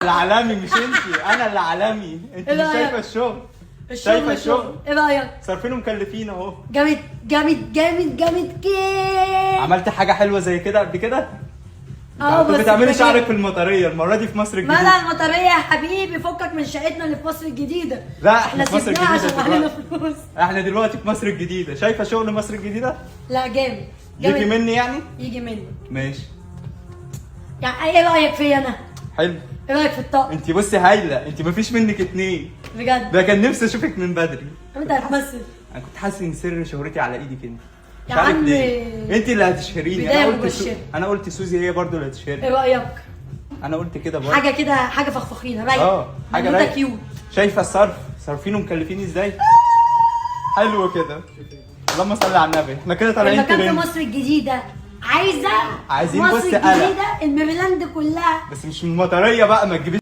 العالمي مش انت، انا اللي عالمي. انت إيه مش رأيك؟ شايفه الشغل؟ الشغل شايفه الشغل؟ ايه رايك؟ صارفينه مكلفين اهو. جامد جامد جامد جامد جامد. عملت حاجة حلوة زي كده قبل كده؟ اه انت بس بتعملي محتاجين. شعرك في المطريه المرة دي في مصر الجديدة. مالها المطريه يا حبيبي؟ فكك من شقتنا اللي في مصر الجديدة. لا، احنا في مصر سيبناها الجديدة عشان علينا دلوقتي. فلوس. احنا دلوقتي في مصر الجديدة. شايفه شغل مصر الجديدة؟ لا جامد يجي جامد. مني يعني؟ يجي مني. ماشي. يعني ايه رايك فيا انا؟ حلو. ايه رايك في الطقم؟ انت بصي هايلة، انت مفيش منك اتنين. بجد؟ ده كان نفسي اشوفك من بدري. طب انت هتمثل؟ انا كنت حاسس ان سر شهرتي على ايدك انت. مش يا عارف عم. ليه انت اللي هتشهريني. بداية انا قلت مبشرة. انا قلت سوزي هي برضو اللي هتشهرني. ايه رايك؟ انا قلت كده برضو. حاجة كده، حاجة فخفخينه رايقة. اه حاجة بنوتة رايقة. cute. شايفه الصرف؟ صارفينه مكلفين ازاي؟ حلو كده. اللهم صل على النبي. احنا كده طالعين المكان في ترند. مصر الجديدة. عايزه عايزين مصر بص قلق. الجديدة الميرلاند كلها. بس مش من المطريه بقى، ما تجيبيش.